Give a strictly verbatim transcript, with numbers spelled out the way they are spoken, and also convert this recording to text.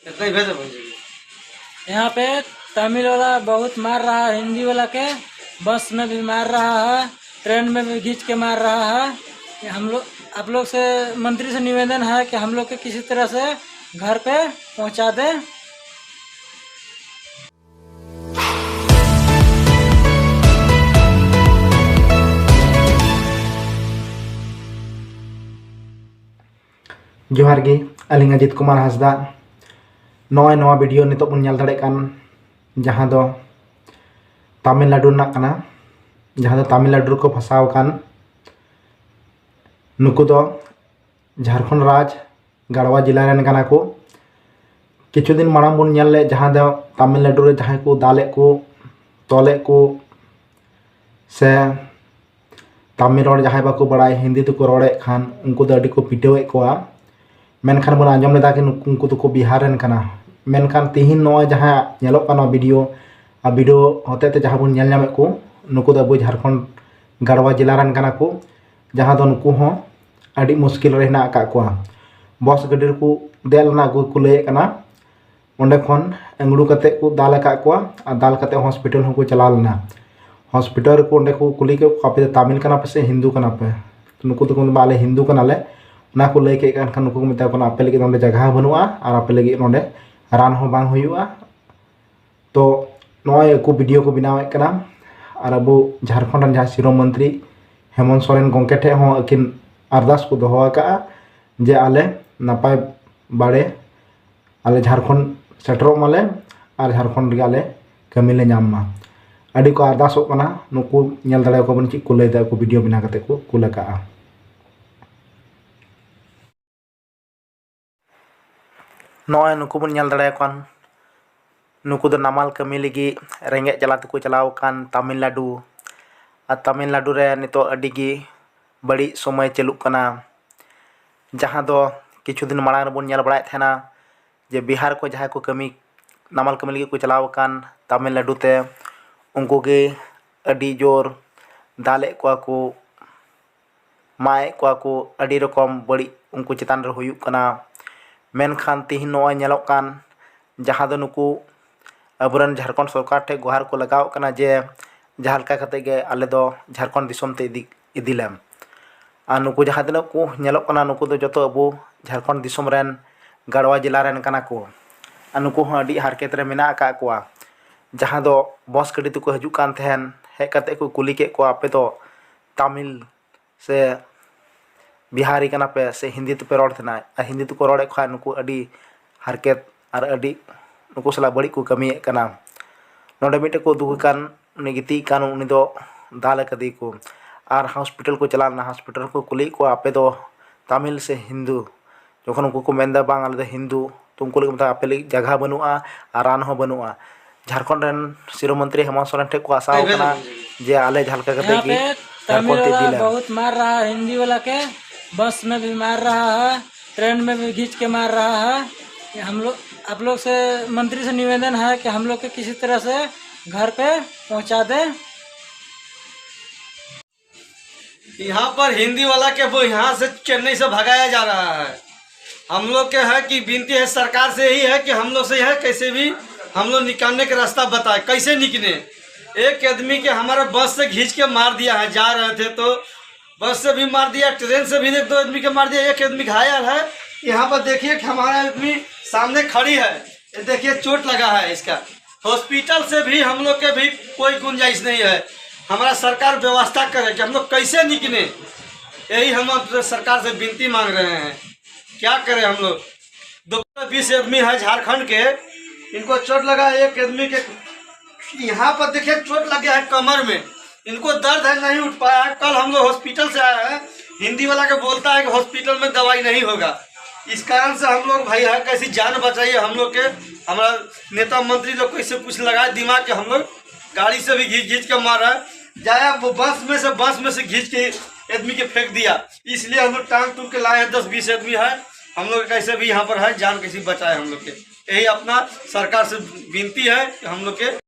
कितना ही भेजो बन जाएगी। यहाँ पे तमिल वाला बहुत मार रहा है हिंदी वाला के, बस में भी मार रहा है, ट्रेन में भी घींच के मार रहा है। हम लोग, आप लोग से, मंत्री से निवेदन है कि हम लोग के किसी तरह से घर पे पहुँचा दें। ᱡᱚᱦᱟᱨ ᱜᱮ, ᱟᱹᱞᱤᱧ ᱚᱡᱤᱛ ᱠᱩᱢᱟᱨ ᱦᱟᱸᱥᱫᱟ᱾ ᱱᱚᱜᱼᱚᱭ ᱱᱚᱣᱟ ᱵᱷᱤᱰᱤᱭᱳ ᱱᱤᱛᱚᱜ ᱵᱚᱱ ᱧᱮᱞ ᱫᱟᱲᱮᱭᱟᱜ ᱠᱟᱱ, ᱡᱟᱦᱟᱸ ᱫᱚ ᱛᱟᱢᱤᱞᱱᱟᱰᱩ ᱨᱮᱱᱟᱜ ᱠᱟᱱᱟ, ᱡᱟᱦᱟᱸ ᱫᱚ ᱛᱟᱢᱤᱞᱱᱟᱰᱩ ᱨᱮᱠᱚ ᱯᱷᱟᱸᱥᱟᱣ ᱟᱠᱟᱱ, ᱱᱩᱠᱩ ᱫᱚ ᱡᱷᱟᱲᱠᱷᱚᱸᱰ ᱨᱟᱡᱽ ᱜᱟᱲᱣᱟ ᱡᱮᱞᱟ ᱨᱮᱱ ᱠᱟᱱᱟ ᱠᱚ᱾ ᱠᱤᱪᱷᱩ ᱫᱤᱱ ᱢᱟᱲᱟᱝ ᱵᱚᱱ ᱧᱮᱞ ᱞᱮᱫ, ᱡᱟᱦᱟᱸ ᱫᱚ ᱛᱟᱢᱤᱞᱱᱟᱰᱩ ᱨᱮ ᱡᱟᱦᱟᱸᱭ ᱠᱚ ᱫᱟᱞᱮᱫ ᱠᱚ, ᱛᱚᱞᱮᱫ ᱠᱚ, ᱥᱮ ᱛᱟᱢᱤᱞ ᱨᱚᱲ ᱡᱟᱦᱟᱸᱭ ᱵᱟᱠᱚ ᱵᱟᱲᱟᱭ, ᱦᱤᱱᱫᱤ ᱛᱮᱠᱚ ᱨᱚᱲᱮᱫ ᱠᱷᱟᱱ, ᱩᱱᱠᱩ ᱫᱚ ᱟᱹᱰᱤ ᱠᱚ ᱯᱤᱴᱟᱹᱣᱮᱫ ᱠᱚᱣᱟ᱾ ᱢᱮᱱᱠᱷᱟᱱ ᱵᱚᱱ ᱟᱸᱡᱚᱢ ᱞᱮᱫᱟ ᱠᱤ ᱱᱩᱠᱩ, ᱩᱱᱠᱩ ᱫᱚᱠᱚ ᱵᱤᱦᱟᱨ ᱨᱮᱱ ᱠᱟᱱᱟ᱾ ᱢᱮᱱᱠᱷᱟᱱ ᱛᱤᱦᱤᱧ ᱱᱚᱜᱼᱚᱭ ᱡᱟᱦᱟᱸ ᱧᱮᱞᱚᱜ ᱠᱟᱱᱟ ᱵᱷᱤᱰᱤᱭᱳ, ᱟᱨ ᱵᱷᱤᱰᱤᱭᱳ ᱦᱚᱛᱮ ᱛᱮ ᱡᱟᱦᱟᱸ ᱵᱚᱱ ᱧᱮᱞ ᱧᱟᱢᱮᱫ ᱠᱚ, ᱱᱩᱠᱩ ᱫᱚ ᱟᱵᱚ ᱡᱷᱟᱲᱠᱷᱚᱸᱰ ᱜᱟᱲᱣᱟ ᱡᱮᱞᱟ ᱨᱮᱱ ᱠᱟᱱᱟ ᱠᱚ, ᱡᱟᱦᱟᱸ ᱫᱚ ᱱᱩᱠᱩ ᱦᱚᱸ ᱟᱹᱰᱤ ᱢᱩᱥᱠᱤᱞ ᱨᱮ ᱦᱮᱱᱟᱜ ᱟᱠᱟᱫ ᱠᱚᱣᱟ᱾ ᱵᱚᱥ ᱜᱟᱹᱰᱤ ᱨᱮᱠᱚ ᱫᱮᱡ ᱞᱮᱱᱟ, ᱟᱹᱜᱩ ᱠᱚ ᱞᱟᱹᱭᱮᱫ ᱠᱟᱱᱟ, ᱚᱸᱰᱮ ᱠᱷᱚᱱ ᱟᱹᱝᱲᱩ ᱠᱟᱛᱮ ᱠᱚ ᱫᱟᱞ ᱟᱠᱟᱫ ᱠᱚᱣᱟ ᱟᱨ ᱫᱟᱞ ᱠᱟᱛᱮ ᱦᱚᱥᱯᱤᱴᱟᱞ ᱦᱚᱸᱠᱚ ᱪᱟᱞᱟᱣ ᱞᱮᱱᱟ᱾ ᱦᱚᱥᱯᱤᱴᱟᱞ ᱨᱮᱠᱚ ᱚᱸᱰᱮ ᱠᱚ ᱠᱩᱞᱤ ᱠᱮᱫ ᱠᱚᱣᱟ, "ᱟᱯᱮ ᱫᱚ ᱛᱟᱢᱤᱞ ᱠᱟᱱᱟ ᱯᱮ ᱥᱮ ᱦᱤᱱᱫᱩ ᱠᱟᱱᱟ ᱯᱮ?" ᱱᱩᱠᱩ ᱫᱚᱠᱚ ᱢᱮᱱᱫᱟ, "ᱟᱞᱮ ᱦᱤᱱᱫᱩ ᱠᱟᱱᱟᱞᱮ᱾" ᱚᱱᱟ ᱠᱚ ᱞᱟᱹᱭ ᱠᱮᱫ ᱠᱷᱟᱱ ᱱᱩᱠᱩ ᱠᱚ ᱢᱮᱛᱟ ᱠᱚ ᱠᱟᱱᱟ, "ᱟᱯᱮ ᱞᱟᱹᱜᱤᱫ ᱱᱚᱸᱰᱮ ᱡᱟᱭᱜᱟ ᱦᱚᱸ ᱵᱟᱹᱱᱩᱜᱼᱟ ᱟᱨ ᱟᱯᱮ ᱞᱟᱹᱜᱤᱫ ᱱᱚᱸᱰᱮ ᱨᱟᱱ ᱦᱚᱸ ᱵᱟᱝ ᱦᱩᱭᱩᱜᱼᱟ᱾" ᱛᱚ ᱱᱚᱜᱼᱚᱭ ᱟᱠᱚ ᱵᱷᱤᱰᱤᱭᱳ ᱠᱚ ᱵᱮᱱᱟᱣᱮᱫ ᱠᱟᱱᱟ᱾ ᱟᱨ ᱟᱵᱚ ᱡᱷᱟᱲᱠᱷᱚᱸᱰ ᱨᱮᱱ ᱡᱟᱦᱟᱸᱭ ᱥᱤᱨᱟᱹ ᱢᱚᱱᱛᱨᱤ ᱦᱮᱢᱚᱱᱛ ᱥᱚᱨᱮᱱ ᱜᱚᱢᱠᱮ ᱴᱷᱮᱱ ᱦᱚᱸ ᱟᱹᱠᱤᱱ ᱟᱨᱫᱟᱥ ᱠᱚ ᱫᱚᱦᱚ ᱟᱠᱟᱫᱼᱟ ᱡᱮ ᱟᱞᱮ ᱱᱟᱯᱟᱭ ᱵᱟᱲᱮ ᱟᱞᱮ ᱡᱷᱟᱲᱠᱷᱚᱸᱰ ᱥᱮᱴᱮᱨᱚᱜ ᱢᱟᱞᱮ ᱟᱨ ᱡᱷᱟᱲᱠᱷᱚᱸᱰ ᱨᱮᱜᱮ ᱟᱞᱮ ᱠᱟᱹᱢᱤ ᱞᱮ ᱧᱟᱢ ᱢᱟ᱾ ᱟᱹᱰᱤ ᱠᱚ ᱟᱨᱫᱟᱥᱚᱜ ᱠᱟᱱᱟ᱾ ᱱᱩᱠᱩ ᱧᱮᱞ ᱫᱟᱲᱮᱭᱟᱠᱚ ᱵᱚᱱ ᱪᱮᱫ ᱠᱚ ᱞᱟᱹᱭᱫᱟ, ᱟᱠᱚ ᱵᱷᱤᱰᱤᱭᱳ ᱵᱮᱱᱟᱣ ᱠᱟᱛᱮ ᱠᱚ ᱠᱩᱞ ᱟᱠᱟᱫᱼᱟ᱾ ᱱᱚᱜᱼᱚᱭ ᱱᱩᱠᱩ ᱵᱚᱱ ᱧᱮᱞ ᱫᱟᱲᱮᱭᱟᱠᱚ ᱠᱟᱱ, ᱱᱩᱠᱩ ᱫᱚ ᱱᱟᱢᱟᱞ ᱠᱟᱹᱢᱤ ᱞᱟᱹᱜᱤᱫ ᱨᱮᱸᱜᱮᱡ ᱡᱟᱞᱟ ᱛᱮᱠᱚ ᱪᱟᱞᱟᱣ ᱟᱠᱟᱱ ᱛᱟᱢᱤᱞᱱᱟᱰᱩ᱾ ᱟᱨ ᱛᱟᱢᱤᱞᱱᱟᱰᱩ ᱨᱮ ᱱᱤᱛᱚᱜ ᱟᱹᱰᱤ ᱜᱮ ᱵᱟᱹᱲᱤᱡ ᱥᱚᱢᱚᱭ ᱪᱟᱹᱞᱩᱜ ᱠᱟᱱᱟ, ᱡᱟᱦᱟᱸ ᱫᱚ ᱠᱤᱪᱷᱩ ᱫᱤᱱ ᱢᱟᱲᱟᱝ ᱨᱮᱵᱚᱱ ᱧᱮᱞ ᱵᱟᱲᱟᱭᱮᱫ ᱛᱟᱦᱮᱱᱟ ᱡᱮ ᱵᱤᱦᱟᱨ ᱠᱚ ᱡᱟᱦᱟᱸᱭ ᱠᱚ ᱠᱟᱹᱢᱤ, ᱱᱟᱢᱟᱞ ᱠᱟᱹᱢᱤ ᱞᱟᱹᱜᱤᱫ ᱠᱚ ᱪᱟᱞᱟᱣ ᱟᱠᱟᱱ ᱛᱟᱢᱤᱞᱱᱟᱰᱩ ᱛᱮ, ᱩᱱᱠᱩ ᱜᱮ ᱟᱹᱰᱤ ᱡᱳᱨ ᱫᱟᱞᱮᱫ ᱠᱚᱣᱟ ᱠᱚ, ᱢᱟᱜ ᱮᱫ ᱠᱚᱣᱟ ᱠᱚ, ᱟᱹᱰᱤ ᱨᱚᱠᱚᱢ ᱵᱟᱹᱲᱤᱡ ᱩᱱᱠᱩ ᱪᱮᱛᱟᱱ ᱨᱮ ᱦᱩᱭᱩᱜ ᱠᱟᱱᱟ᱾ ᱢᱮᱱᱠᱷᱟᱱ ᱛᱤᱦᱤᱧ ᱱᱚᱜᱼᱚᱭ ᱧᱮᱞᱚᱜ ᱠᱟᱱ, ᱡᱟᱦᱟᱸ ᱫᱚ ᱱᱩᱠᱩ ᱟᱵᱚᱨᱮᱱ ᱡᱷᱟᱲᱠᱷᱚᱸᱰ ᱥᱚᱨᱠᱟᱨ ᱴᱷᱮᱱ ᱜᱚᱦᱟᱨ ᱠᱚ ᱞᱟᱜᱟᱣᱚᱜ ᱠᱟᱱᱟ ᱡᱮ ᱡᱟᱦᱟᱸ ᱞᱮᱠᱟ ᱠᱟᱛᱮ ᱜᱮ ᱟᱞᱮ ᱫᱚ ᱡᱷᱟᱲᱠᱷᱚᱸᱰ ᱫᱤᱥᱚᱢ ᱛᱮ ᱤᱫᱤ, ᱤᱫᱤ ᱞᱮᱢ᱾ ᱟᱨ ᱱᱩᱠᱩ ᱡᱟᱦᱟᱸ ᱛᱤᱱᱟᱹᱜ ᱠᱚ ᱧᱮᱞᱚᱜ ᱠᱟᱱᱟ, ᱱᱩᱠᱩ ᱫᱚ ᱡᱚᱛᱚ ᱟᱵᱚ ᱡᱷᱟᱲᱠᱷᱚᱸᱰ ᱫᱤᱥᱚᱢ ᱨᱮᱱ ᱜᱟᱲᱣᱟ ᱡᱮᱞᱟ ᱨᱮᱱ ᱠᱟᱱᱟ ᱠᱚ᱾ ᱟᱨ ᱱᱩᱠᱩ ᱦᱚᱸ ᱟᱹᱰᱤ ᱦᱟᱨᱠᱮᱛ ᱨᱮ ᱢᱮᱱᱟᱜ ᱟᱠᱟᱫ ᱠᱚᱣᱟ᱾ ᱡᱟᱦᱟᱸ ᱫᱚ ᱵᱚᱥ ᱜᱟᱹᱰᱤ ᱛᱮᱠᱚ ᱦᱤᱡᱩᱜ ᱠᱟᱱ ᱛᱟᱦᱮᱱ, ᱦᱮᱡ ᱠᱟᱛᱮ ᱠᱚ ᱠᱩᱞᱤ ᱠᱮᱫ ᱠᱚᱣᱟ, "ᱟᱯᱮ ᱫᱚ ᱛᱟᱢᱤᱞ ᱥᱮ ᱵᱤᱦᱟᱨᱤ ᱠᱟᱱᱟ ᱯᱮ ᱥᱮ ᱦᱤᱱᱫᱤ ᱛᱮᱯᱮ ᱨᱚᱲ ᱛᱟᱦᱮᱱᱟ?" ᱟᱨ ᱦᱤᱱᱫᱤ ᱛᱮᱠᱚ ᱨᱚᱲᱮᱫ ᱠᱷᱟᱱ ᱱᱩᱠᱩ ᱟᱹᱰᱤ ᱦᱟᱨᱠᱮᱛ ᱟᱨ ᱟᱹᱰᱤ ᱱᱩᱠᱩ ᱥᱟᱞᱟᱜ ᱵᱟᱹᱲᱤᱡ ᱠᱚ ᱠᱟᱹᱢᱤᱭᱮᱫ ᱠᱟᱱᱟ᱾ ᱱᱚᱰᱮ ᱢᱤᱫᱴᱮᱱ ᱠᱚ ᱫᱩᱠ ᱟᱠᱟᱱ, ᱩᱱᱤ ᱜᱤᱛᱤᱡ ᱟᱠᱟᱱ, ᱩᱱᱤ ᱫᱚ ᱫᱟᱞ ᱟᱠᱟᱫᱮᱭᱟ ᱠᱚ ᱟᱨ ᱦᱚᱥᱯᱤᱴᱟᱞ ᱠᱚ ᱪᱟᱞᱟᱣ ᱞᱮᱱᱟ᱾ ᱦᱚᱥᱯᱤᱴᱟᱞ ᱨᱮᱠᱚ ᱠᱩᱞᱤᱭᱮᱫ ᱠᱚᱣᱟ, "ᱟᱯᱮ ᱫᱚ ᱛᱟᱢᱤᱞ ᱥᱮ ᱦᱤᱱᱫᱩ?" ᱡᱚᱠᱷᱚᱱ ᱩᱱᱠᱩ ᱠᱚ ᱢᱮᱱᱫᱟ, "ᱵᱟᱝ, ᱟᱞᱮ ᱫᱚ ᱦᱤᱱᱫᱩ", ᱛᱚ ᱩᱱᱠᱩ ᱞᱟᱹᱜᱤᱫ ᱢᱮᱛᱟᱜᱼᱟ, "ᱟᱯᱮ ᱞᱟᱹᱜᱤᱫ ᱡᱟᱭᱜᱟ ᱵᱟᱹᱱᱩᱜᱼᱟ ᱟᱨ ᱨᱟᱱ ᱦᱚᱸ ᱵᱟᱹᱱᱩᱜᱼᱟ᱾ ᱡᱷᱟᱲᱠᱷᱚᱸᱰ ᱨᱮᱱ ᱥᱤᱨᱟᱹ ᱢᱚᱱᱛᱨᱤ ᱦᱮᱢᱚᱱᱛ ᱥᱚᱨᱮᱱ ᱴᱷᱮᱱ ᱠᱚ ᱟᱥᱟᱣ ᱠᱟᱱᱟ ᱡᱮ ᱟᱞᱮ ᱡᱟᱦᱟᱸ ᱞᱮᱠᱟ ᱠᱟᱛᱮ ᱜᱮ ᱡᱷᱟᱲᱠᱷᱚᱸᱰ ᱛᱮ ᱤᱫᱤ ᱞᱮᱢ᱾" बहुत मार रहा है हिंदी वाला के, बस में भी मार रहा है, ट्रेन में भी खींच के मार रहा है। ये हम लोग, आप लोग से, मंत्री से निवेदन है कि हम लोग के किसी तरह से घर पे पहुंचा दे। यहाँ पर हिंदी वाला के वो यहाँ से, चेन्नई से भगाया जा रहा है। हम लोग के है कि विनती है सरकार से, यही है कि हम लोग से यह कैसे भी हम लोग निकालने का रास्ता बताए, कैसे निकले। एक आदमी के हमारे बस से खींच के मार दिया है, जा रहे थे तो बस से भी मार दिया, ट्रेन से भी एक दो आदमी के मार दिया, एक आदमी घायल है। यहाँ पर देखिए कि हमारा आदमी सामने खड़ी है, ये देखिए चोट लगा है इसका। हॉस्पिटल से भी हम लोग के भी कोई गुंजाइश नहीं है। हमारा सरकार व्यवस्था करे कि हम लोग कैसे निकले, यही हम अपने सरकार से विनती मांग रहे हैं। क्या करें हम लोग? दो बीस आदमी है झारखंड के, इनको चोट लगा है, एक आदमी के यहाँ पर देखिए चोट लग गया है कमर में, इनको दर्द है, नहीं उठ पाया है। कल हम लोग हॉस्पिटल से आया है, हिंदी वाला के बोलता है कि हॉस्पिटल में दवाई नहीं होगा। इस कारण से हम लोग भाई है, कैसी जान बचाइए हम लोग के। हमारा नेता मंत्री लोग कैसे कुछ लगाए दिमाग के, हम लोग गाड़ी से भी घींच घींच के मार रहा है। जाया वो बस में से, बस में से घींच के आदमी के फेंक दिया, इसलिए हम लोग टांग टूट के लाए हैं। दस बीस आदमी है, हम लोग कैसे भी यहाँ पर है, जान कैसे बचाए हम लोग के। यही अपना सरकार से विनती है कि हम लोग के